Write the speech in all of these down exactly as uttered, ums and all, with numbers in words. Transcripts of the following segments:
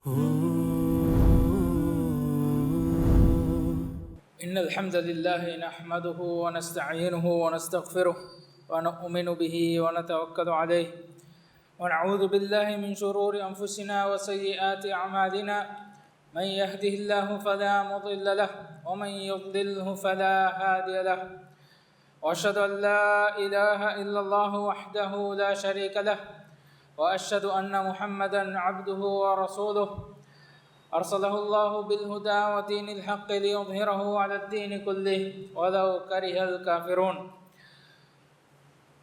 إن الحمد لله نحمده ونستعينه ونستغفره ونؤمن به ونتوكل عليه ونعوذ بالله من شرور أنفسنا وسيئات أعمالنا. من يهده الله فلا مضل له ومن يضلله فلا هادي له. وأشهد أن لا إله إلا الله وحده لا شريك له. وأشهد أن محمدا عبده ورسوله. أرسله الله بالهدى ودين الحق ليظهره على الدين كله ولو كره الكافرون.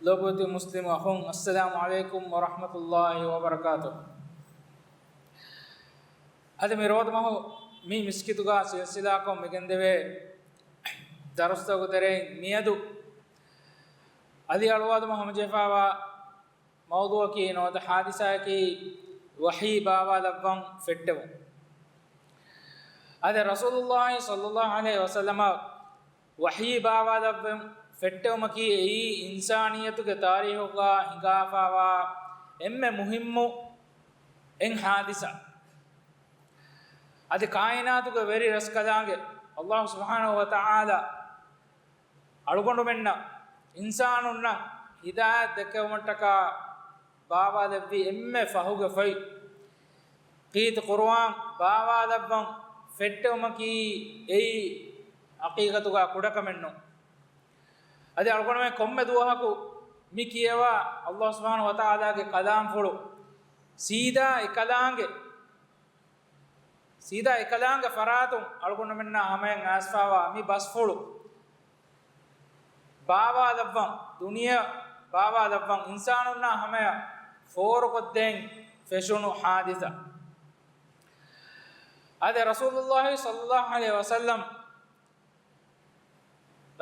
ލޯބިވެތި މުސްލިމް އަޚުން، އައްސަލާމު ޢަލައިކުމް ވަރަޙްމަތުﷲި ވަބަރަކާތު. އަދި މި ރޯދަމަހު މި މިސްކިތުގަ ސިލްސިލާކޮށް މިގެންދެވޭ ދަރުސްތަކުގެ ތެރެއިން މިއަދު އަލި އަޅުވާލުމަށް ހަމަޖެހިފައިވާ މައުޟޫއަކީ ނުވަތަ ޙާދިސާއަކީ ވަޙީ ބާވާލައްވަން ފެއްޓެވުން. އަދި ރަސޫލުﷲި ޞައްލަﷲު ޢަލައިހި ވަސައްލަމަށް ވަޙީ ބާވާލައްވަން ފެއްޓެވުމަކީ އެއީ އިންސާނިއްޔަތުގެ ތާރީޚުގަ ހިނގާފައިވާ އެންމެ މުހިއްމު އެއް ޙާދިސާ. އަދި ކާއިނާތުގެ ވެރި ރަސްކަލާނގެ ﷲ ސުބްޙާނަހޫ ވަތަޢާލާ އަޅުގަނޑުމެންނަށް، އިންސާނުންނަށް ހިދާޔަތް ދެއްކެވުމަށްޓަކާ ބާވާލެއްވި އެންމެ ފަހުގެ ފޮތް، ކީރިތި ޤުރުއާން ބާވާލައްވަން ފެއްޓެވުމަކީ އެއީ ޙަޤީޤަތުގަ ކުޑަކަމެއް ނޫން. އަދި އަޅުގަނޑުމެން ކޮންމެ ދުވަހަކު މި ކިޔަވާ ﷲ ސުބްޙާނަހޫ ވަތަޢާލާގެ ކަލާމްފުޅު ސީދާ އެކަލާނގެ ސީދާ އެކަލާނގެ ފަރާތުން އަޅުގަނޑުމެންނާ ހަމަޔަށް އައިސްފައިވާ މި ބަސްފުޅު ބާވާލައްވަން، ދުނިޔެ ބާވާލައްވަން، އިންސާނުންނާ ހަމަޔަށް ފޯރުކޮށްދޭން ފެށުނު ޙާދިސާ. އާދެ، ރަސޫލުﷲި ޞައްލަﷲު ޢަލައިހި ވަސައްލަމް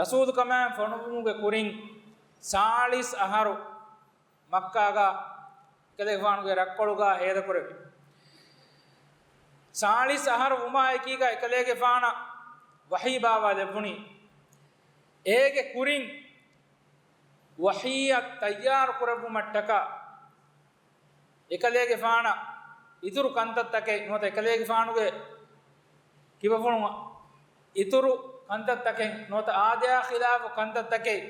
ރަސޫލުކަމާއި ފޮނުވުމުގެ ކުރިން ސާޅީސް އަހަރު މައްކާގަ އެކަލޭގެފާނުގެ ރައްކޮޅުގަ ހޭދަކުރެއްވި. ސާޅީސް އަހަރު ވުމާއެކީގަ އެކަލޭގެފާނަށް ވަޙީ ބާވާލެއްވުނީ. އޭގެ ކުރިން ވަޙީއަށް ތައްޔާރު ކުރެއްވުމަށްޓަކާ އެކަލޭގެފާނަށް އިތުރު ކަންތައްތަކެއް ނުވަތަ އެކަލޭގެފާނުގެ ކިބަފުޅުން އިތުރު ކަންތައްތަކެއް ނުވަތަ އާދަޔާ ޚިލާފު ކަންތައްތަކެއް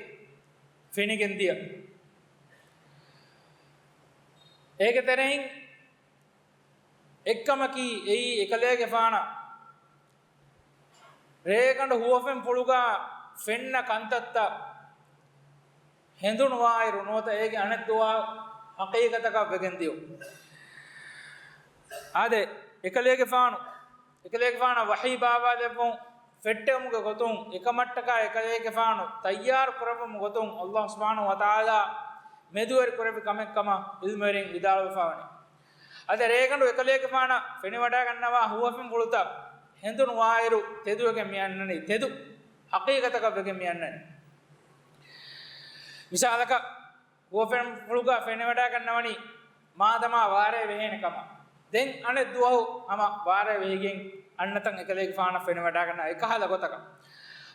ފެނިގެންދިޔަ. އޭގެ ތެރެއިން އެއްކަމަކީ އެއީ އެކަލޭގެފާނަށް ރޭގަނޑު ހުވަފެން ފުޅުގަ ފެންނަ ކަންތައްތައް ހެނދުނުވާއިރު ނުވަތަ އޭގެ އަނެއްދުވަހު ޙަޤީޤަތަކަށް ވެގެން ދިޔުން. އާދެ، އެކަލޭގެފާނު، އެކަލޭގެފާނަށް ވަޙީ ބާވާލެއްވުން ފެއްޓެވުމުގެ ގޮތުން އެކަމަށްޓަކާ އެކަލޭގެފާނު ތައްޔާރު ކުރެއްވުމުގެ ގޮތުން ﷲ ސުބްޙާނަހޫ ވަތަޢާލާ މެދުވެރި ކުރެއްވި ކަމެއް ކަމަށް ޢިލްމުވެރިން ވިދާޅުވެފައިވަނީ. އަދި ރޭގަނޑު އެކަލޭގެފާނަށް ފެނިވަޑައިގަންނަވާ ހުވަފެންފުޅުތައް ހެނދުނުވާއިރު ތެދުވެގެން މި އަންނަނީ، ތެދު، ޙަޤީޤަތަކަށް ވެގެން މި އަންނަނީ. މިސާލަކަށް، ހުވަފެންފުޅުގަ ފެނިވަޑައިގަންނަވަނީ މާދަމާ ވާރޭ ވެހޭނެ ކަމަށް. ދެން އަނެއް ދުވަހު ހަމަ ވާރޭ ވެހިގެން އަންނަތަން އެކަލޭގެފާނަށް ފެނިވަޑައިގަންނަވާ އެކަހަލަ ގޮތަކަށް.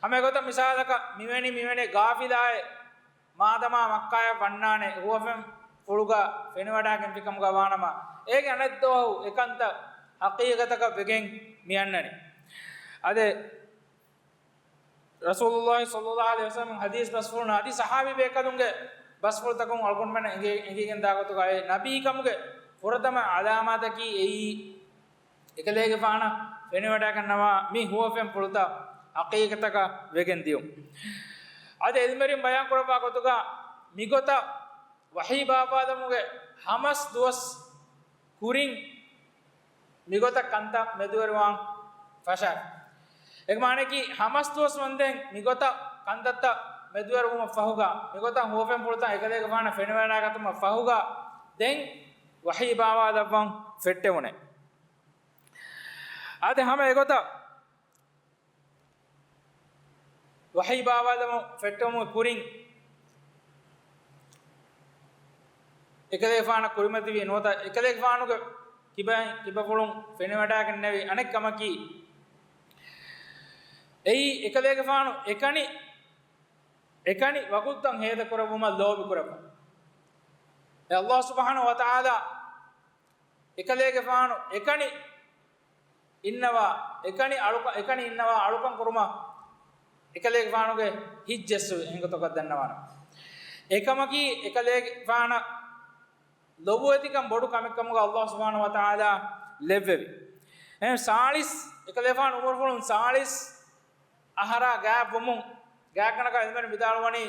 ހަމަ އެގޮތަށް މިސާލަކަށް، މިވެނި، މިވެނި ގާފިލާއެއް މާދަމާ މައްކާޔަށް ވަންނާނެ، ހުވަފެންފުޅުގަ ފެނިވަޑައިގެންފި ކަމުގަ ވާނަމަ، އޭގެ އަނެއް ދުވަހު އެކަންތައް ޙަޤީޤަތަކަށް ވެގެން މި އަންނަނީ. އަދި ރަސޫލުﷲި ޞައްލަﷲު ޢަލައިހި ވަސައްލަމަ ޙަދީޘް ބަސްފުޅު އަދި ޞަޙާބީ ބޭކަލުންގެ ބަސްފުޅުތަކުން އަޅުގަނޑުމެންނަށް އެނގި، އެނގިގެންދާ ގޮތުގައި ނަބީކަމުގެ ފުރަތަމަ ޢަލާމާތަކީ އެއީ އެކަލޭގެފާނަށް ފެނިވަޑައިގަންނަވާ މި ހުވަފެންފުޅުތައް ޙަޤީޤަތަކަށް ވެގެން ދިޔުން. އަދި ޢިލްމުވެރިން ބަޔާންކުރައްވާ ގޮތުގަ މިގޮތަށް ވަޙީ ބާއްވާލުމުގެ ހަމަސް ދުވަސް ކުރިން މިގޮތަށް ކަންތައް މެދުވެރިވާން ފަށާފި. އޭގެ މާނައަކީ، ހަމަސް ދުވަސް ވަންދެން މިގޮތަށް ކަންތައްތައް މެދުވެރިވުމަށް ފަހުގަ، މިގޮތަށް ހުވަފެންފުޅުތައް އެކަލޭގެފާނަށް ފެނިވަޑައިގަތުމަށް ފަހުގަ، ދެން ވަޙީ ބާވާލައްވަން ފެއްޓެވުނެ. އާދެ، ހަމަ އެގޮތަށް ވަޙީ ބާވާލަމުން ފެއްޓެވުމުގެ ކުރިން އެކަލޭގެފާނަށް ކުރިމަތިވި ނުވަތަ އެކަލޭގެފާނުގެ ކިބައިން ކިބަފުޅުން ފެނިވަޑައިގެންނެވި އަނެއް ކަމަކީ، އެއީ އެކަލޭގެފާނު އެކަނި، އެކަނި ވަގުތުތައް ހޭދަކުރެއްވުމަށް ލޯބިކުރެއްވުން. އެ ﷲ ސުބްޙާނަހޫ ވަތަޢާލާ އެކަލޭގެފާނު އެކަނި އިންނަވާ، އެކަނި އަޅުކަ-، އެކަނި އިންނަވާ އަޅުކަން ކުރުމަށް އެކަލޭގެފާނުގެ ހިތް ޖެއްސުވި އެހެން ގޮތަކަށް ދަންނަވާނެ. އެކަމަކީ އެކަލޭގެފާނަށް ލޮބުވެތިކަން ބޮޑު ކަމެއްކަމުގަ ﷲ ސުބްޙާނަހޫ ވަތަޢާލާ ލެއްވެވި. އެހެން ސާޅީސް، އެކަލޭގެފާނު އުމުރުފުޅުން ސާޅީސް އަހަރާ ގާތްވުމުން، ގާތްގަނޑަކަށް އިލްމުވެރިން ވިދާޅުވަނީ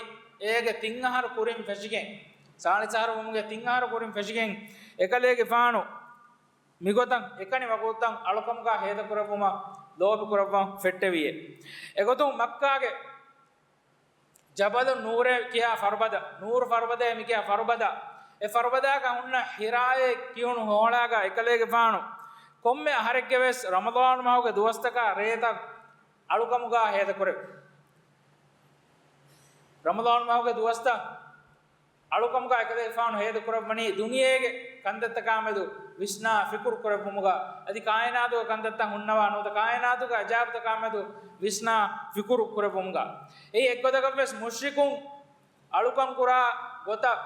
އޭގެ ތިން އަހަރު ކުރިން ފެށިގެން، ސާޅީސް އަހަރު ވުމުގެ ތިން އަހަރު ކުރިން ފެށިގެން، އެކަލޭގެފާނު މިގޮތަށް އެކަނި ވަގުތުތައް އަޅުކަމުގަ ހޭދަކުރެއްވުމަށް ލޯބިކުރައްވަން ފެއްޓެވިއޭ. އެގޮތުން މައްކާގެ ޖަބަލު ނޫރޭ ކިޔާ ފަރުބަދަ، ނޫރު ފަރުބަދައޭ މިކިޔާ ފަރުބަދަ، އެ ފަރުބަދާގަ ހުންނަ ހިރާއޭ ކިޔުނު ހޮހޮޅާގަ އެކަލޭގެފާނު ކޮންމެ އަހަރެއްގެ ވެސް ރަމަޟާން މަހުގެ ދުވަސްތަކާ ރޭތައް އަޅުކަމުގަ ހޭދަކުރެވި. ރަމަޟާން މަހުގެ ދުވަސްތައް އަޅުކަމުގަ އެކަލޭގެފާނު ހޭދަކުރައްވަނީ ދުނިޔޭގެ ކަންތައްތަކާމެދު ވިސްނާ ފިކުރު ކުރެއްވުމުގަ، އަދި ކާއިނާތުގެ ކަންތައްތައް ހުންނަވާ ނުވަތަ ކާއިނާތުގެ އަޖާއިބުތަކާމެދު ވިސްނާ ފިކުރު ކުރެއްވުމުގަ. އެއީ އެއްގޮތަކަށްވެސް މުޝްރިކުން އަޅުކަން ކުރާ ގޮތަށް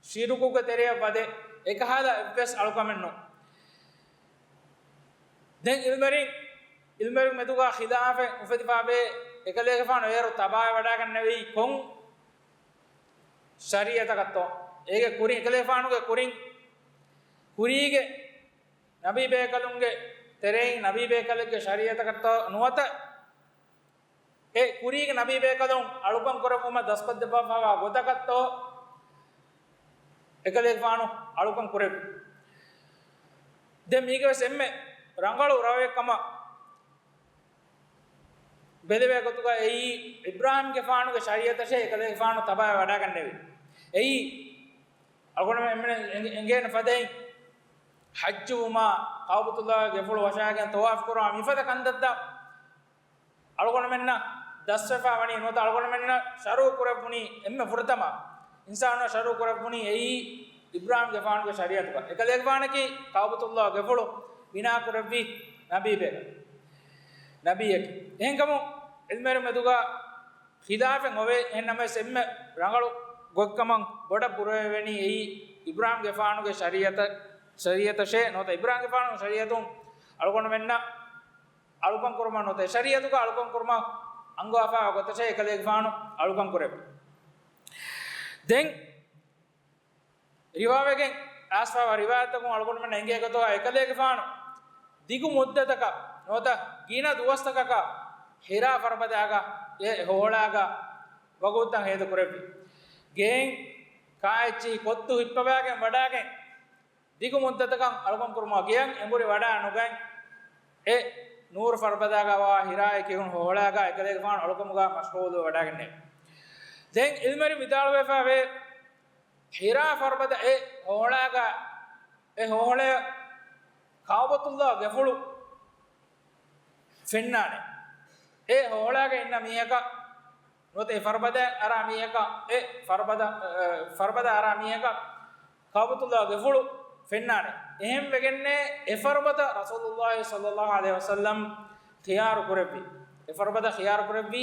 ޝިރުކުގެ ތެރެޔަށް ވަދެ އެކަހަލަ އެއްވެސް އަޅުކަމެއް ނޫން. ދެން އިލްމުވެރިން، އިލްމުވެރިން މެދުގަ ޚިލާފެއް އުފެދިފާވޭ، އެކަލޭގެފާނު އޭރު ތަބާވެ ވަޑާގަންނެވީ ކޮން ޝަރީއަތަކަށްތޯ؟ އޭގެ ކުރިން، އެކަލޭގެފާނުގެ ކުރިން ކުރީގެ ނަބީ ބޭކަލުންގެ ތެރެއިން ނަބީ ބޭކަލެއްގެ ޝަރީއަތަކަށްތޯ ނުވަތަ އެ ކުރީގެ ނަބީ ބޭކަލުން އަޅުކަން ކުރެއްވުމަށް ދަސްކޮށްދެއްވާފައިވާ ގޮތަކަށްތޯ އެކަލޭގެފާނު އަޅުކަން ކުރެއްވި. ދެން މީގެ ވެސް އެންމެ ރަނގަޅު ރަވަޔަށް ކަމަށް ބެލެވޭ ގޮތުގަ އެއީ އިބްރާހީމްގެފާނުގެ ޝަރީއަތަށޭ އެކަލޭގެފާނު ތަބާވެ ވަޑާގަންނެވި. އެއީ އަޅުގަނޑުމެން އެނގޭނެ ފަދައިން ޙައްޖުވުމާ، ކަޢުބަތުﷲގެ ގެފުޅު ވަށާގެން ޠަވާފު ކުރުމާ، މިފަދަ ކަންތައްތައް އަޅުގަނޑުމެންނަށް ދަސްވެފާ ވަނީ ނުވަތަ އަޅުގަނޑުމެންނަށް ޝަރުޢު ކުރެއްވުނީ، އެންމެ ފުރަތަމަ އިންސާނުންނަށް ޝަރުޢު ކުރެއްވުނީ އެއީ އިބްރާހީމްގެފާނުގެ ޝަރީއަތުގަ. އެކަލޭގެފާނަކީ ކަޢުބަތުﷲ ގެފުޅު ބިނާ ކުރެއްވި ނަބީ ބޭކަލެއް، ނަބީއެކެ. އެހެންކަމުން އިލްމުވެރިން މެދުގަ ޚިލާފެއް އޮވޭ. އެހެންނަމަވެސް އެންމެ ރަނގަޅު ގޮތްކަމަށް ބޮޑަށް ބުރަވެވެނީ އެއީ އިބްރާހީމްގެފާނުގެ ޝަރީއަތަށޭ ނުވަތަ އިބްރާހީމްގެފާނުގެ ޝަރީއަތުން އަޅުގަނޑުމެންނަށް އަޅުކަން ކުރުމަށް ނުވަތަ ޝަރީއަތުގަ އަޅުކަން ކުރުމަށް އަންގަވާފައިވާ ގޮތަށޭ އެކަލޭގެފާނު އަޅުކަން ކުރެއްވި. ދެން ރިވާވެގެން އައިސްފައިވާ ރިވާޔަތްތަކުން އަޅުގަނޑުމެންނަށް އެނގޭ ގޮތުގަ އެކަލޭގެފާނު ދިގު މުއްދަތަކަށް ނުވަތަ ގިނަ ދުވަސްތަކަކަށް ހިރާ ފަރުބަދާގަ އެ ހޮހޮޅާގަ ވަގުތުތައް ހޭދަ ކުރެއްވި. ގެއިން ކާއެއްޗިހި ކޮއްތު ހިއްޕަވާގެން ވަޑާގެން ދިގު މުއްދަތަކަށް އަޅުކަން ކުރުމަށް ގެޔަށް އެނބުރި ވަޑާ ނުގަތް، އެ ނޫރު ފަރުބަދާގަ ވާ ހިރާއޭ ކިޔުނު ހޮހޮޅާގަ އެކަލޭގެފާނު އަޅުކަމުގަ މަޝްޣޫލުވެ ވަޑާގެންނެވި. ދެން އިލްމުވެރިން ވިދާޅުވެފައިވޭ، ހިރާ ފަރުބަދަ އެ ހޮހޮޅާގަ، އެ ހޮހޮޅަޔަށް ކަޢުބަތުﷲ ގެފުޅު ފެންނާނެ. އެ ހޮހޮޅާގަ އިންނަ މީހަކަށް ނުވަތަ އެ ފަރުބަދަ އަރާ މީހަކަށް، އެ ފަރުބަދަ، އަ، ފަރުބަދަ އަރާ މީހަކަށް ކަޢުބަތުﷲ ގެފުޅު ފެންނާނެ. އެހެންވެގެންނޭ އެ ފަރުބަދަ ރަސޫލުﷲ ޞައްލަﷲ ޢަލައިހި ވަސައްލަމް ޚިޔާރު ކުރެއްވި. އެ ފަރުބަދަ ޚިޔާރު ކުރެއްވީ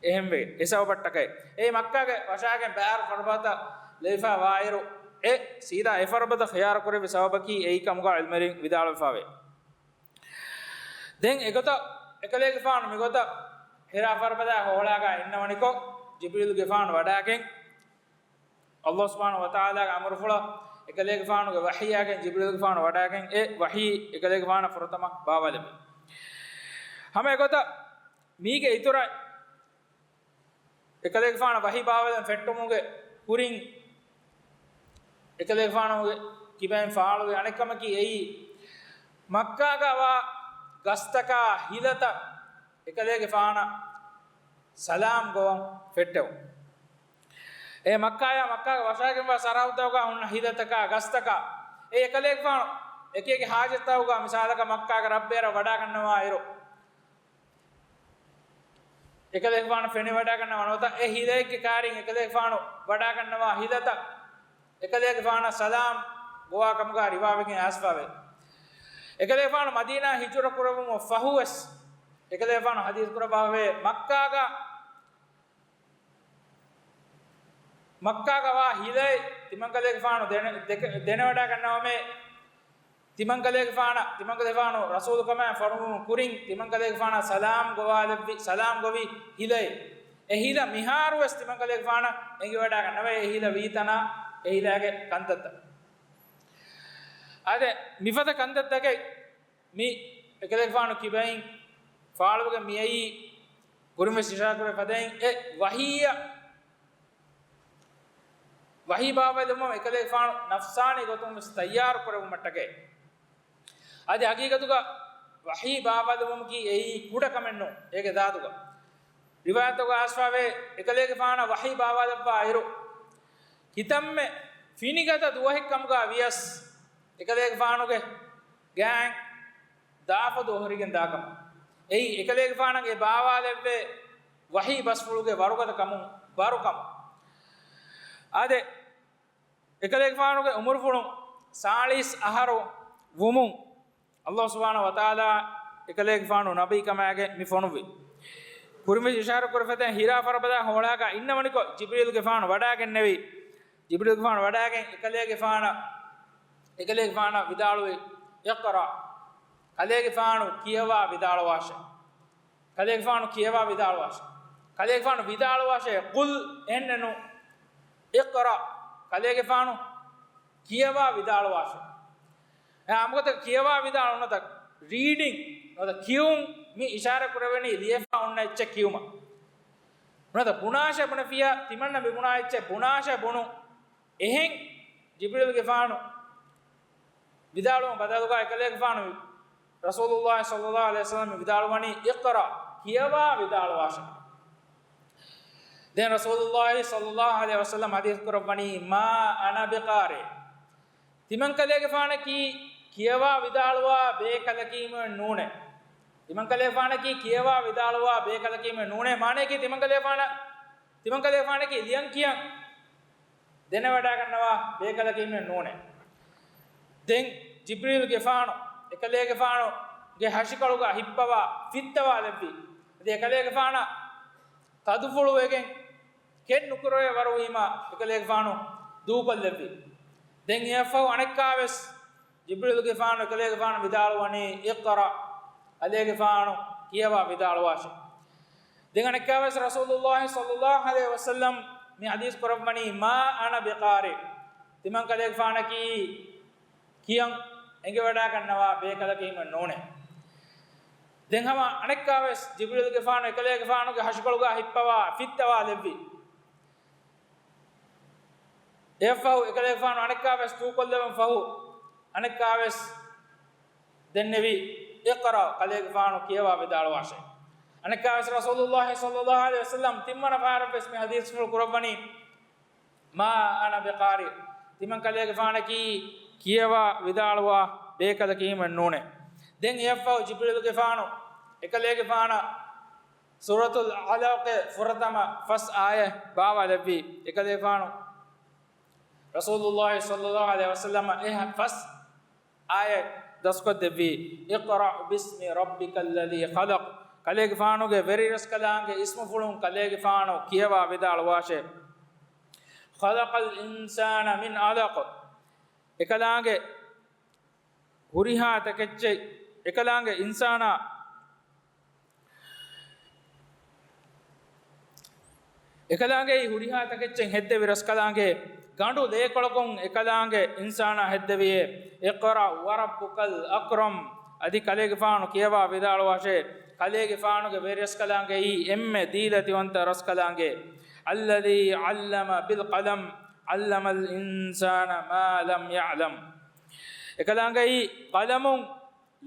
އެހެންވެ، އެ ސަބަބަށްޓަކައި. އެ މައްކާގެ ވަށާގެން ބައިވަރު ފަރުބަދަ ލެވިފައި ވާއިރު، އެ ސީދާ އެ ފަރުބަދަ ޚިޔާރު ކުރެއްވި ސަބަބަކީ އެއީ ކަމުގަ އިލްމުވެރިން ވިދާޅުވެފައިވޭ. ދެން އެގޮތަށް އެކަލޭގެފާނު މިގޮތަށް ހިރާ ފަރުބަދާ ހޮހޮޅާގަ އިންނަވަނިކޮށް، ޖިބްރީލްގެފާނު ވަޑާގެން، ﷲ ސުބްޙާނަހޫ ވަތަޢާލާގެ އަމުރުފުޅަށް އެކަލޭގެފާނުގެ ވަޙީއާގެން ޖިބްރީލްގެފާނު ވަޑާގެން އެ ވަޙީ އެކަލޭގެފާނަށް ފުރަތަމަ ބާވާލެއްވި. ހަމަ އެގޮތަށް މީގެ އިތުރަށް އެކަލޭގެފާނަށް ވަޙީ ބާވާލަން ފެއްޓުމުގެ ކުރިން އެކަލޭގެފާނުގެ ކިބައިން ފާޅުވި އަނެއްކަމަކީ އެއީ، މައްކާގަ ވާ ގަސްތަކާ ހިލަތައް އެކަލޭގެފާނަށް ސަލާމް ގޮވަން ފެއްޓެވުން. އެ މައްކާޔާ މައްކާގެ ވަށާގެންވާ ސަރަހައްދުތަކުގަ ހުންނަ ހިލަތަކާ ގަސްތަކާ އެ އެކަލޭގެފާނު އެކި އެކި ހާޖަތްތަކުގަ މިސާލަކަށް މައްކާގެ ރައްބޭރަށް ވަޑާގަންނަވާ އިރު، އެކަލޭގެފާނު ފެނިވަޑާގަންނަވާ ނުވަތަ އެ ހިލައެއްގެ ކާރިން އެކަލޭގެފާނު ވަޑާގަންނަވާ ހިލަތައް އެކަލޭގެފާނަށް ސަލާމް ގޮވާ ކަމުގަ ރިވާވެގެން އައިސްފައިވޭ. އެކަލޭގެފާނު މަދީނާ ހިޖުރަ ކުރެއްވުމަށް ފަހުވެސް އެކަލޭގެފާނު ޙަދީޘް ކުރައްވާފައިވޭ، މައްކާގަ މައްކާގަ ވާ ހިލައެއް ތިމަންކަލޭގެފާނު ދެނެ-، ދެކެ-، ދެނެވަޑާގަންނަވަމޭ، ތިމަންކަލޭގެފާނަށް، ތިމަންކަލޭގެފާނު ރަސޫލުކަމާއި ފޮނުވުމުން ކުރިން ތިމަންކަލޭގެފާނަށް ސަލާމް ގޮވާލެއްވި، ސަލާމް ގޮވި ހިލައެއް. އެ ހިލަ މިހާރުވެސް ތިމަންކަލޭގެފާނަށް އެނގިވަޑާގަންނަވައި އެ ހިލަ ވީތަނާ އެ ހިލާގެ ކަންތައްތައް. އާދެ، މިފަދަ ކަންތައްތަކެއް މި އެކަލޭގެފާނު ކިބައިން ފާޅުވެގެން މިއައީ ކުރިންވެސް އިޝާރާތްކުރެއްވި ފަދައިން އެ ވަޙީއަށް، ވަޙީ ބާވާލުމަށް އެކަލޭގެފާނު ނަފްސާނީ ގޮތުން ވެސް ތައްޔާރު ކުރެއްވުމަށްޓަކައި. އަދި ހަގީގަތުގަ ވަޙީ ބާވާލުމަކީ އެއީ ކުޑަ ކަމެއް ނޫން އޭގެ ޒާތުގަ. ރިވާޔަތްތަކުގަ އައިސްފާވޭ، އެކަލޭގެފާނަށް ވަޙީ ބާވާލައްވާ އިރު، ކިތަންމެ ފިނިގަދަ ދުވަހެއްކަމުގަ ވިޔަސް، އެކަލޭގެފާނުގެ ގާތް ދާފަދަ އޮހޮރިގެން ދާކަމަށް. އެއީ އެކަލޭގެފާނަށް އެ ބާވާލެއްވޭ ވަޙީ ބަސްފުޅުގެ ވަރުގަދަ ކަމުން ބާރުކަމަށް. އާދެ، އެކަލޭގެފާނުގެ އުމުރުފުޅުން ސާޅީސް އަހަރު ވުމުން، ﷲ ސުބްޙާނަހޫ ވަތަޢާލާ އެކަލޭގެފާނު ނަބީކަމާގެ މި ފޮނުއްވި. ކުރިންވެސް އިޝާރާތް ކުރި ފަދައިން ހިރާ ފަރުބަދަ ހޮޅާގަ އިންނަވަނިކޮށް، ޖިބްރީލްގެފާނު ވަޑާގެންނެވި. ޖިބްރީލްގެފާނު ވަޑާގެން އެކަލޭގެފާނަށް، އެކަލޭގެފާނަށް ވިދާޅުވި، "اقرأ." ކަލޭގެފާނު ކިޔަވާ ވިދާޅުވާށޭ. ކަލޭގެފާނު ކިޔަވާ ވިދާޅުވާށޭ. ކަލޭގެފާނު ވިދާޅުވާށޭ، "قل" އެހެންނެއް ނޫން، "اقرأ." ކަލޭގެފާނު ކިޔަވާ ވިދާޅުވާށޭ. އެ އާންމުގޮތަށް ކިޔަވާ ވިދާޅު ނުވަތަ ރީޑިން ނުވަތަ ކިޔުން މި އިޝާރާތް ކުރެވެނީ ލިޔެފަ އޮންނަ އެއްޗެއް ކިޔުމަށް. ނުވަތަ ބުނާށޭ ބުނެފިޔާ ތިމަންނަ މި ބުނާ އެއްޗެއް ބުނާށޭ ބުނު. އެހެން ޖިބްރީލްގެފާނު ވިދާޅުވުމަށް ބަދަލުގަ އެކަލޭގެފާނު ރަސޫލުﷲ ޞައްލަﷲ ޢަލައިހި ވަސައްލަމަ ވިދާޅުވަނީ، "اقرأ." ކިޔަވާ ވިދާޅުވާށޭ. ދެން ރަސޫލުﷲ ޞައްލަﷲ ޢަލައިހި ވަސައްލަމަ ޙަދީޘް ކުރައްވަނީ، "ما أنا بقارئ." ތިމަންކަލޭގެފާނަކީ ކިޔަވާ ވިދާޅުވާ ބޭކަލަކީމެއް ނޫނޭ. ތިމަންކަލޭގެފާނަކީ ކިޔަވާ ވިދާޅުވާ ބޭކަލަކީމެއް ނޫނޭ. މާނަޔަކީ ތިމަންކަލޭގެފާނަ، ތިމަންކަލޭގެފާނަކީ ލިޔަން ކިޔަން ދެނެވަޑާގަންނަވާ ބޭކަލަކީމެއް ނޫނޭ. ދެން ޖިބްރީލްގެފާނު އެކަލޭގެފާނުގެ ހަށިކޮޅުގަ ހިއްޕަވާ ފިއްތަވާލެއްވި. އަދި އެކަލޭގެފާނަށް ތަދުފުޅުވެގެން ކެތް ނުކުރެވޭ ވަރު ވީމާ އެކަލޭގެފާނު ދޫކޮށްލެއްވި. ދެން އެއަށްފަހު އަނެއްކާވެސް ޖިބްރީލުގެފާނު އެކަލޭގެފާނު ވިދާޅުވަނީ، "اقرأ." ކަލޭގެފާނު ކިޔަވާ ވިދާޅުވާށޭ. ދެން އަނެއްކާވެސް ރަސޫލުﷲ ޞައްލަﷲ ޢަލައިހި ވަސައްލަމް މި ޙަދީޘް ކުރައްވަނީ، "ما أنا بقارئ." ތިމަންކަލޭގެފާނަކީ ކިޔަން އެނގިވަޑާގަންނަވާ ބޭކަލަކީމެއް ނޫނޭ. ދެން ހަމަ އަނެއްކާވެސް ޖިބްރީލުގެފާނު އެކަލޭގެފާނުގެ ހަށިކޮޅުގަ ހިއްޕަވާ ފިއްތަވާލެއްވި. އެއަށްފަހު އެކަލޭގެފާނު އަނެއްކާވެސް ދޫކޮށްލެވުން ފަހު، އަނެއްކާވެސް ދެންނެވި، "اقرأ." ކަލޭގެފާނު ކިޔަވާ ވިދާޅުވާށޭ. އަނެއްކާވެސް ރަސޫލުﷲ ޞައްލަﷲ ޢަލައިހި ވަސައްލަމް ތިންވަނަ ފަހަރަށްވެސް މި ޙަދީޘްފުޅު ކުރައްވަނީ، "ما أنا بقارئ." ތިމަން ކަލޭގެފާނަކީ ކިޔަވާ ވިދާޅުވާ ބޭކަލަކީމެއް ނޫނޭ. ދެން އެއަށްފަހު ޖިބްރީލުގެފާނު އެކަލޭގެފާނަށް ސޫރަތުލް ޢަލަޤް ފުރަތަމަ ފަސް އާޔަތް ބާވާލެއްވި. އެކަލޭގެފާނު ރަސޫލުﷲ ޞައްލަﷲ ޢަލައިހި ވަސައްލަމަށް އެ ފަސް އާޔަތް ދަސްކޮށްދެއްވީ، "اقرأ باسم ربك الذي خلق." ކަލޭގެފާނުގެ ވެރިރަސްކަލާނގެ އިސްމުފުޅުން ކަލޭގެފާނު ކިޔަވާ ވިދާޅުވާށޭ. "خلق الإنسان من علق." އެކަލާނގެ ހުރިހާ ތަކެއްޗެއް، އެކަލާނގެ އިންސާނާ އެކަލާނގެއީ ހުރިހާ ތަކެއްޗެއް ހެއްދެވި ރަސްކަލާނގެ ގަނޑު ލޭކޮޅަކުން އެކަލާނގެ އިންސާނާ ހެއްދެވިއޭ. "اقرأ وربك الأكرم." އަދި ކަލޭގެފާނު ކިޔަވާ ވިދާޅުވާށޭ، ކަލޭގެފާނުގެ ވެރިރަސްކަލާނގެއީ އެންމެ ދީލަތިވަންތަ ރަސްކަލާނގެ. "الذي علم بالقلم علم الإنسان ما لم يعلم." އެކަލާނގެއީ ޤަލަމުން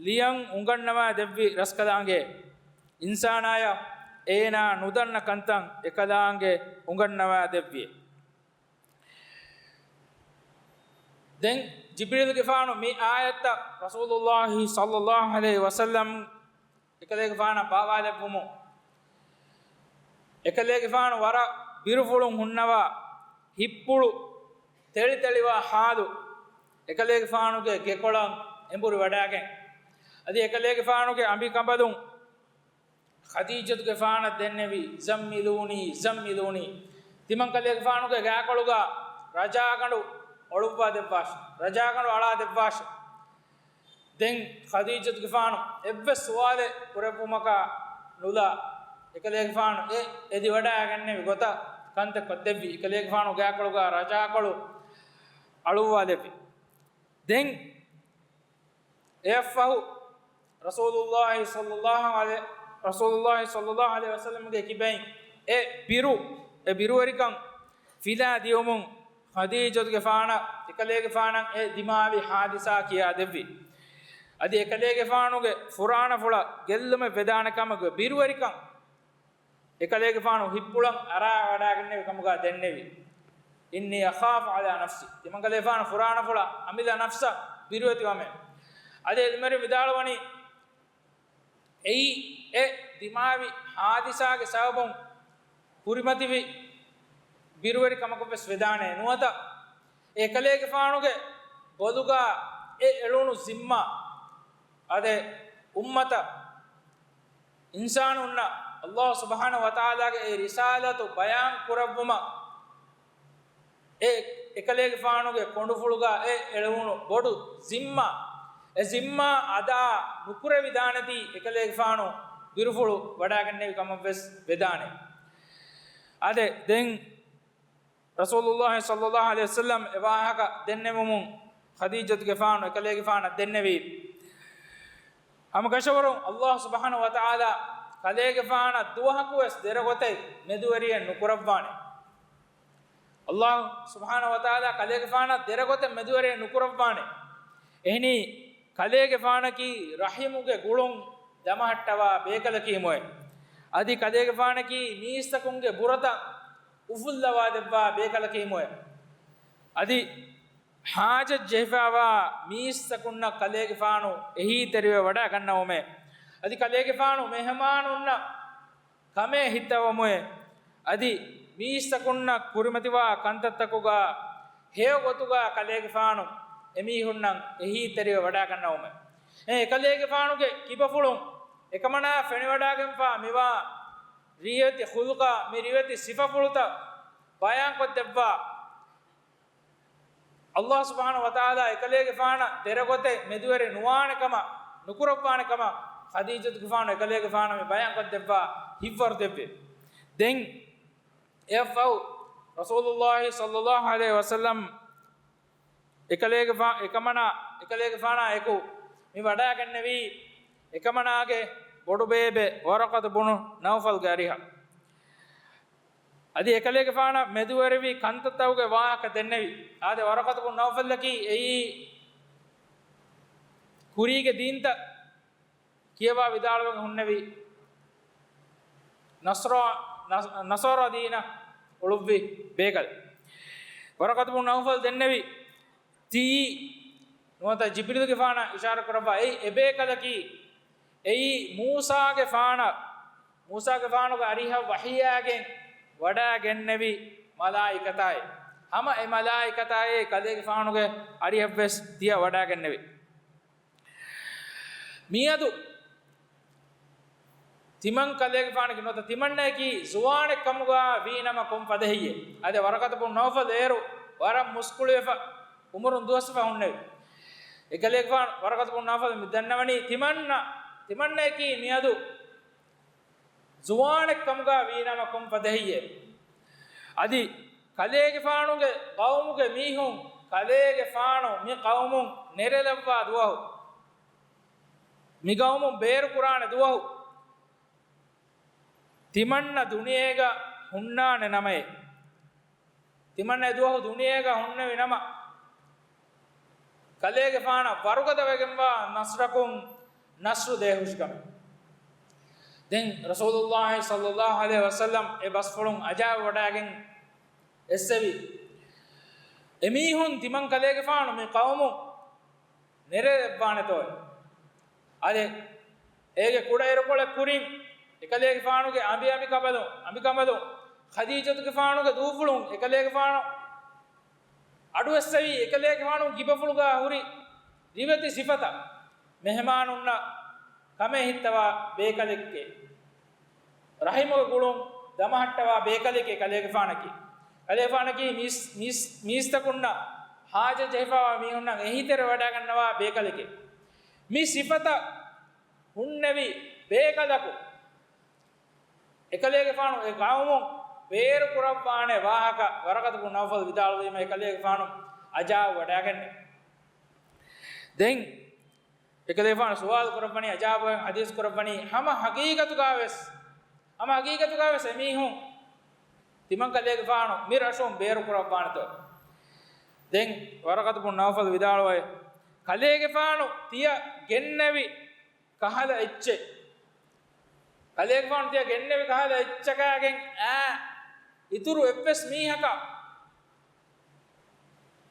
ލިޔަން އުނގަންނަވާ ދެއްވި ރަސްކަލާނގެ، އިންސާނާޔަށް އޭނާ ނުދަންނަ ކަންތައް އެކަލާނގެ އުނގަންނަވާ ދެއްވި. ދެން ޖިބްރީލުގެފާނު މި އާޔަތްތައް ރަސޫލުﷲ ޞައްލަﷲ ޢަލައިހި ވަސައްލަމް އެކަލޭގެފާނަށް ބާވާލެއްވުމުން، އެކަލޭގެފާނު ވަރަށް ބިރުފުޅުން ހުންނަވާ، ހިތްޕުޅު ތެޅިތެޅިވާ ހާލު، އެކަލޭގެފާނުގެ ގެކޮޅަށް އެނބުރި ވަޑާގެން، އަދި އެކަލޭގެފާނުގެ އަނބިކަނބަލުން ޚަދީޖަތުގެފާނަށް ދެންނެވި، "زملوني، زملوني." ތިމަންކަލޭގެފާނުގެ ގާކޮޅުގަ ރަޖާގަނޑު އޮޅުއްވާ ދެއްވާށެ، ރަޖާގަނޑު އަޅާ ދެއްވާށެ. ދެން ޚަދީޖަތުގެފާނު އެއްވެސް ސުވާލެއް ކުރެއްވުމަކާ ނުލާ، އެކަލޭގެފާނު އެ އެދިވަޑައިގެންނެވި ގޮތަށް ކަންތައް ކޮށްދެއްވި. އެކަލޭގެފާނު ގާކޮޅުގާ ރަޖާކޮޅު އަޅުއްވާލެއްވި. ދެން އެއަށްފަހު ރަސޫލުﷲ ޞައްލަﷲ ޢަލައި، ރަސޫލުﷲ ޞައްލަﷲ ޢަލައިހި ވަސައްލަމްގެ ކިބައިން އެ ބިރު، އެ ބިރުވެރިކަން ފިލާ ދިޔުމުން ޚަދީޖަތުގެފާނަށް އެކަލޭގެފާނަށް އެ ދިމާވި ޙާދިސާ ކިޔާދެއްވި. އަދި އެކަލޭގެފާނުގެ ފުރާނަފުޅަށް ގެއްލުމެއް ވެދާނެ ކަމުގެ ބިރުވެރިކަން އެކަލޭގެފާނު ހިތްޕުޅަށް އަރާވަޑައިގެންނެވި ކަމުގާ ދެންނެވި. إني أخاف على نفسي. ތިމަންކަލޭގެފާނު ފުރާނަފުޅަށް އަމިއްލަ ނަފްސަށް ބިރުވެތިވަމޭ. އަދި އެ ދެމިރު ވިދާޅުވަނީ، އެއީ އެ ދިމާވި ޙާދިސާގެ ސަބަބުން ކުރިމަތިވި ބިރުވެރި ކަމަކަށްވެސް ވެދާނެ ނުވަތަ، އެކަލޭގެފާނުގެ ބޮލުގާ އެ އެޅުނު ޒިންމާ އަދެ އުއްމަތަށް އިންސާނުންނަށް ﷲ ސުބްޙާނަހޫ ވަތަޢާލާގެ އެ ރިސާލަތު ބަޔާން ކުރެއްވުމަށް އެ އެކަލޭގެފާނުގެ ކޮނޑުފުޅުގާ އެ އެޅުވުނު ބޮޑު ޒިންމާ، އެ ޒިންމާ އަދާ ނުކުރެވިދާނެތީ އެކަލޭގެފާނު ބިރުފުޅު ވަޑާގެންނެވި ކަމަށްވެސް ވެދާނެ. އާދެ، ދެން ރަސޫލުﷲ ޞައްލަﷲ ޢަލައިހި ވަސައްލަމް އެ ވާހަކަ ދެންނެވުމުން ޚަދީޖަތުގެފާނު އެކަލޭގެފާނަށް ދެންނެވީ، ހަމަ ކަށަވަރުން ﷲ ސުބްޙާނަހޫ ވަތަޢާލާ ކަލޭގެފާނަށް ދުވަހަކުވެސް ދެރަގޮތެއް މެދުވެރިއެއް ނުކުރައްވާނެ. ﷲ ސުބްޙާނަހޫ ވަތަޢާލާ ކަލޭގެފާނަށް ދެރަގޮތެއް މެދުވެރިއެއް ނުކުރައްވާނެ. އެހެނީ، ކަލޭގެފާނަކީ ރަޙިމުގެ ގުޅުން ދަމަހައްޓަވާ ބޭކަލަކީމުއޭ. އަދި ކަލޭގެފާނަކީ މީސްތަކުންގެ ބުރަތައް އުފުއްލަވާދެއްވާ ބޭކަލަކީމުއޭ. އަދި ޙާޖަތް ޖެހިފައިވާ މީސްތަކުންނަށް ކަލޭގެފާނު އެހީތެރިވެ ވަޑައިގަންނަވުމޭ. އަދި ކަލޭގެފާނު މެހެމާނުންނަށް ކަމޭ ހިއްތަވަމުއޭ. އަދި މީސްތަކުންނަށް ކުރިމަތިވާ ކަންތައްތަކުގާ ހެޔޮ ގޮތުގާ ކަލޭގެފާނު އެމީހުންނަށް އެހީތެރިވެ ވަޑައިގަންނަވުމޭ. އެ ކަލޭގެފާނުގެ ކިބަފުޅުން އެކަމަނާ ފެނިވަޑައިގެންފާ މިވާ ރިވެތި ޚުލްޤާ، މި ރިވެތި ސިފަފުޅުތައް ބަޔާންކޮށްދެއްވާ، ﷲ ސުބްޙާނަހޫ ވަތަޢާލާ އެކަލޭގެފާނަށް ދެރަގޮތެއް މެދުވެރި ނުވާނެ ކަމަށް، ނުކުރައްވާނެ ކަމަށް ޚަދީޖަތުގެފާނު އެކަލޭގެފާނަށް މި ބަޔާންކޮށްދެއްވާ ހިތްވަރު ދެއްވި. ދެން އެއަށްފަހު ރަސޫލުﷲ ޞައްލަﷲ ޢަލައިހި ވަސައްލަމް އެކަލޭގެފާ، އެކަމަނާ، އެކަލޭގެފާނާ އެކު މި ވަޑައިގެންނެވީ އެކަމަނާގެ ބޮޑުބޭބެ ވަރަޤަތު ބުނު ނައުފަލްގެ އަރިހަށް. އަދި އެކަލޭގެފާނަށް މެދުވެރިވި ކަންތައްތަކުގެ ވާހަކަ ދެންނެވި. އާދެ، ވަރަޤަތު ބުން ނައުފަލްއަކީ އެއީ ކުރީގެ ދީންތައް ކިޔަވާ ވިދާޅުވެގެން ހުންނެވި ނަޞްރާ، ނަޞް-، ނަޞާރާ ދީނަށް އުޅުއްވި ބޭކަލެއް. ވަރަޤަތު ބުން ނައުފަލް ދެންނެވި ތިއީ ނުވަތަ ޖިބްރީލުގެފާނަށް އިޝާރަތް ކުރައްވާ އެއީ އެބޭކަލަކީ، އެއީ މޫސާގެފާނަށް، މޫސާގެފާނުގެ އަރިހަށް ވަޙީއާގެން ވަޑައިގެންނެވި މަލާއިކަތާއޭ. ހަމަ އެ މަލާއިކަތާއޭ ކަލޭގެފާނުގެ އަރިހަށްވެސް ދިޔަ ވަޑައިގެންނެވި. މިއަދު ތިމަން ކަލޭގެފާނަކީ ނުވަތަ ތިމަންނައަކީ ޒުވާނެއް ކަމުގަ ވީނަމަ ކޮން ފަދަ ހެއްޔޭ؟ އާދެ، ވަރަޤަތު ބުން ނައުފަލް އޭރު ވަރަށް މުސްކުޅިވެފަ، އުމުރުން ދުވަސްވެފަ ހުންނެވި. އެކަލޭގެފާނު ވަރަޤަތު ބުން ނައުފަލް މި ދަންނަވަނީ ތިމަންނަ، ތިމަންނައަކީ މިއަދު ޒުވާނެއް ކަމުގަ ވީނަމަ ކޮން ފަދަ ހެއްޔޭ؟ އަދި ކަލޭގެފާނުގެ ޤައުމުގެ މީހުން ކަލޭގެފާނު މި ޤައުމުން ނެރެލައްވާ ދުވަހު، މި ޤައުމުން ބޭރުކުރާނެ ދުވަހު، ތިމަންނަ ދުނިޔޭގަ ހުންނާނެ ނަމައޭ. ތިމަންނަ އެ ދުވަހު ދުނިޔޭގަ ހުންނެވި ނަމަ، ކަލޭގެފާނަށް ވަރުގަދަވެގެންވާ ނަޞްރަކުން ނަޞްރު ދޭހުށިކަމެއް. ދެން ރަސޫލުﷲ ޞައްލަﷲ ޢަލައިހި ވަސައްލަމް އެ ބަސްފުޅުން އަޖާއިބުވަޑައިގެން އެއްސެވި، އެމީހުން ތިމަން ކަލޭގެފާނު މި ޤައުމު ނެރެލައްވާނެތޯއޭ. އާދެ، އޭގެ ކުޑައިރުކޮޅެއް ކުރިން އެކަލޭގެފާނުގެ އަނބި އަނބިކަނބަލުން، އަނބިކަނބަލުން، ޚަދީޖަތުގެފާނުގެ ދޫފުޅުން އެކަލޭގެފާނު އަޑުއެއްސެވީ އެކަލޭގެފާނު ކިބަފުޅުގަ ހުރި ރިވެތި ސިފަތައް. މެހެމާނުންނަށް ކަމޭ ހިއްތަވާ ބޭކަލެކޭ. ރަޙިމުގެ ގުޅުން ދަމަހައްޓަވާ ބޭކަލެކޭ ކަލޭގެފާނަކީ. ކަލޭގެފާނަކީ މީސް، މީސް، މީސްތަކުންނަށް ޙާޖަތް ޖެހިފައިވާ މީހުންނަށް އެހީތެރިވެވަޑައިގަންނަވާ ބޭކަލެކޭ. މި ސިފަތައް ހުންނެވި ބޭކަލަކު އެކަލޭގެފާނު އެ ޤައުމުން ބޭރު ކުރައްވާނެ ވާހަކަ ވަރަޤަތު ބުން ނައުފަލް ވިދާޅުވީމަ އެކަލޭގެފާނު އަޖާބު ވަޑާގެންނެވި. ދެން އެކަލޭގެފާނު ސުވާލު ކުރައްވަނީ، އަޖާބު ހަދީސް ކުރައްވަނީ، ހަމަ ހަޤީޤަތުގަ ވެސް، ހަމަ ހަޤީޤަތުގަ ވެސް އެމީހުން ތިމަން ކަލޭގެފާނު މި ރަށުން ބޭރު ކުރައްވާނެތޯ؟ ދެން ވަރަޤަތު ބުން ނައުފަލް ވިދާޅުވައި، ކަލޭގެފާނު ތިޔަ ގެންނެވި ކަހަލަ އެއްޗެއް، ކަލޭގެފާނު ތިޔަ ގެންނެވި ކަހަލަ އެއްޗަކާގެން އާ އިތުރު އެއްވެސް މީހަކަށް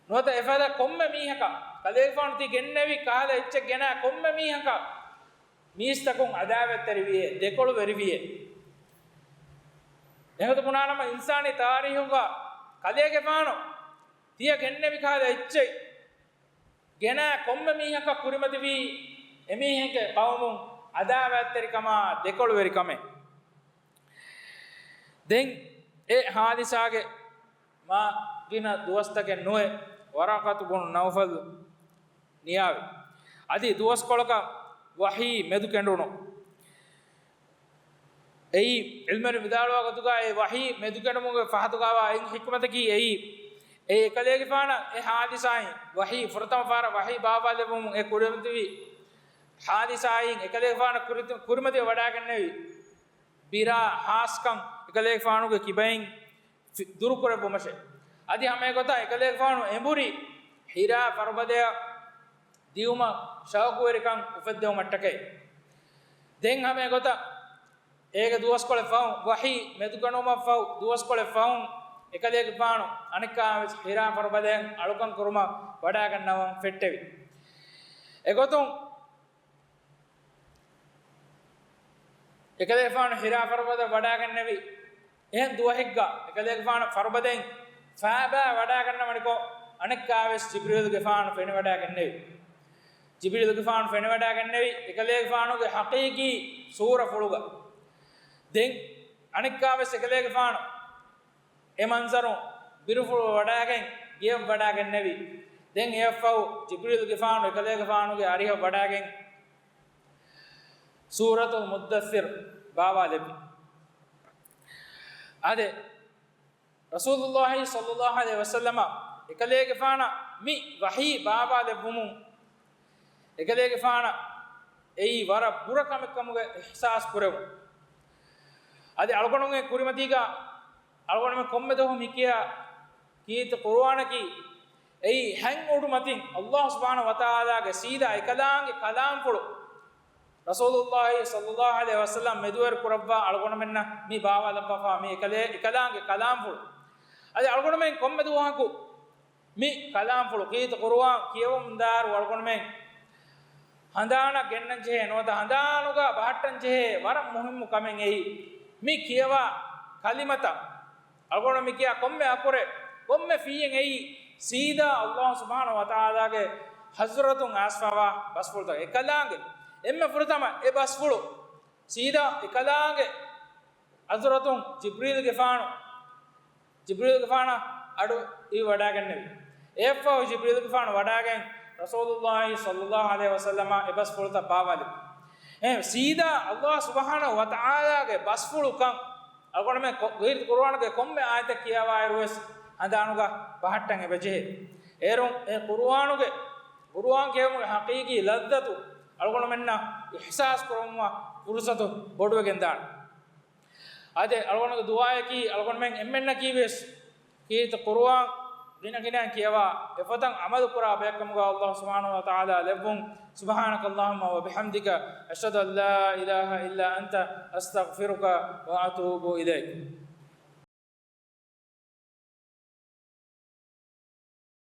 ނުވަތަ އެފަދަ ކޮންމެ މީހަކަށް، ކަލޭގެފާނު ތި ގެންނެވި ކަހަލަ އެއްޗެއް ގެނާ ކޮންމެ މީހަކަށް މީސްތަކުން އަދާވަތްތެރިވިއޭ، ދެކޮޅުވެރިވިއޭ. އެހެން ބުނާނަމަ އިންސާނީ ތާރީހުގަ ކަލޭގެފާނު ތިޔަ ގެންނެވި ކަހަލަ އެއްޗެއް ގެނާ ކޮންމެ މީހަކަށް ކުރިމަތިވީ އެމީހެއްގެ ޤައުމުން އަދާވަތްތެރިކަމާ ދެކޮޅުވެރިކަމެއް. ދެން އެ ހާދިސާގެ މާ ގިނަ ދުވަސްތަކެއް ނުވެ، ވަރަޤަތު ބުނު ނައުފަލް ނިޔާވި. އަދި ދުވަސްކޮޅަކަށް ވަޙީ މެދުކެނޑުނު. އެއީ، ޢިލްމުވެރިން ވިދާޅުވާ ގޮތުގައި، އެ ވަޙީ މެދުކެނޑުމުގެ ފަހަތުގައިވާ އެއް ޙިކްމަތަކީ އެއީ، އެ އެކަލޭގެފާނަށް އެ ހާދިސާއިން ވަޙީ، ފުރަތަމަ ފަހަރަށް ވަޙީ ބާވާލެއްވުމުން އެ ކުރިމަތިވި ހާދިސާއިން އެކަލޭގެފާނަށް ކުރި-، ކުރިމަތިވެ ވަޑާގެންނެވި ބިރާ ހާސްކަން އެކަލޭގެފާނުގެ ކިބައިން ފި-، ދުރުކުރެއްވުމަށެ. އަދި ހަމައެގޮތަށް އެކަލޭގެފާނު އެނބުރި ހިރާ ފަރުބަދަޔަށް ދިއުމަށް ޝައުޤުވެރިކަން އުފެއްދެވުމަށްޓަކައި. ދެން ހަމައެގޮތަށް އޭގެ ދުވަސްކޮޅެއް ފަހުން، ވަޙީ މެދުކެނޑުމަށް ފަހު ދުވަސްކޮޅެއް ފަހުން، އެކަލޭގެފާނު އަނެއްކާވެސް ހިރާ ފަރުބަދަޔަށް އަޅުކަން ކުރުމަށް ވަޑާގަންނަވަން ފެއްޓެވި. އެގޮތުން، އެކަލޭގެފާނު ހިރާ ފަރުބަދަ ވަޑާގެންނެވި އެހެން ދުވަހެއްގަ އެކަލޭގެފާނު ފަރުބަދައިން ފާބާ ވަޑާގަންނަވަނިކޮށް، އަނެއްކާވެސް ޖިބްރީލުގެފާނު ފެނިވަޑާގެންނެވި. ޖިބްރީލުގެފާނު ފެނިވަޑާގެންނެވި އެކަލޭގެފާނުގެ ޙަޤީޤީ ސޫރަފުޅުގަ. ދެން އަނެއްކާވެސް އެކަލޭގެފާނު އެ މަންޒަރު ބިރުފުޅު ވަޑާގެން ގެޔަށް ވަޑާގެންނެވި. ދެން އެއަށްފަހު ޖިބްރީލުގެފާނު އެކަލޭގެފާނުގެ އަރިހަށް ވަޑާގެން ސޫރަތުލް މުއްދައްސިރު ބާވާލެއްވި. އާދެ، ރަސޫލުﷲ ޞައްލަﷲ ޢަލައިހި ވަސައްލަމަށް އެކަލޭގެފާނަށް މި ވަޙީ ބާވާލެއްވުމުން، އެކަލޭގެފާނަށް އެއީ ވަރަށް ބުރަ ކަމެއް ކަމުގެ އިޙްސާސް ކުރެވުނު. އަދި އަޅުގަނޑުމެން ކުރިމަތީގަ އަޅުގަނޑުމެން ކޮންމެ ދުވަހު މިކިޔާ ކީރިތި ޤުރުއާނަކީ، އެއީ ހަތް އުޑު މަތިން ﷲ ސުބްޙާނަހޫ ވަތަޢާލާގެ ސީދާ އެކަލާނގެ ކަލާމްފުޅު. ރަސޫލުﷲ ޞައްލަﷲ ޢަލައިހި ވަސައްލަމް މެދުވެރި ކުރައްވާ އަޅުގަނޑުމެންނަށް މި ބާވާލައްވާފާ މި އެކަލޭ-، އެކަލާނގެ ކަލާމްފުޅު. އަދި އަޅުގަނޑުމެން ކޮންމެ ދުވަހަކު މި ކަލާމްފުޅު ކީރިތި ޤުރުއާން ކިޔެވުމުންދާއިރު އަޅުގަނޑުމެން ހަނދާނަށް ގެންނަން ޖެހޭ ނުވަތަ ހަނދާނުގަ ބަހައްޓަން ޖެހޭ ވަރަށް މުހިއްމު ކަމެއް އެއީ. މި ކިޔަވާ ކަލިމަތައް، އަޅުގަނޑު މި ކިޔާ ކޮންމެ އަކުރެއް، ކޮންމެ ފީއެއް އެއީ ސީދާ ﷲ ސުބްޙާނަހޫ ވަތަޢާލާގެ ޙަޟްރަތުން އައިސްފަވާ ބަސްފުޅުތައް. އެކަލާނގެ އެންމެ ފުރަތަމަ އެ ބަސްފުޅު ސީދާ އެކަލާނގެ ޙަޟްރަތުން ޖިބްރީލުގެފާނު، ޖިބްރީލުގެފާނަށް އަޑު އިވި ވަޑާގެންނެވި. އެއަށްފަހު ޖިބްރީލުގެފާނު ވަޑާގެން ރަސޫލުﷲ ޞައްލަﷲ ޢަލައިހި ވަސައްލަމަށް އެ ބަސްފުޅުތައް ބާވާލި. އެހެން ސީދާ ﷲ ސުބްޙާނަހޫ ވަތަޢާލާގެ ބަސްފުޅުކަން އަޅުގަނޑުމެން ކޮ-، ކީރިތި ޤުރުއާނުގެ ކޮންމެ އާޔަތެއް ކިޔާވާއިރުވެސް ހަނދާނުގަ ބަހައްޓަން އެބަޖެހޭ. އޭރުން އެ ޤުރުއާނުގެ، ޤުރުއާން ކިޔެވުމުގެ ޙަޤީޤީ ލައްޒަތު އަޅުގަނޑުމެންނަށް އިޙްސާސް ކުރަމުން ފުރުޞަތު ބޮޑުވެގެންދާނެ. އާދެ، އަޅުގަނޑުގެ ދުޢާއަކީ އަޅުގަނޑުމެން އެންމެންނަކީ ވެސް ކީރިތި ޤުރުއާން ގިނަ ގިނައިން ކިޔަވާ އެފަދަ ޢަމަލު ކުރާ ބަޔަކު ކަމުގަ ﷲ ސުބްޙާނަހޫ ވަތަޢާލާ ލެއްވުން. سبحانك اللهم وبحمدك، أشهد أن لا إله إلا أنت، أستغفرك وأتوب إليك.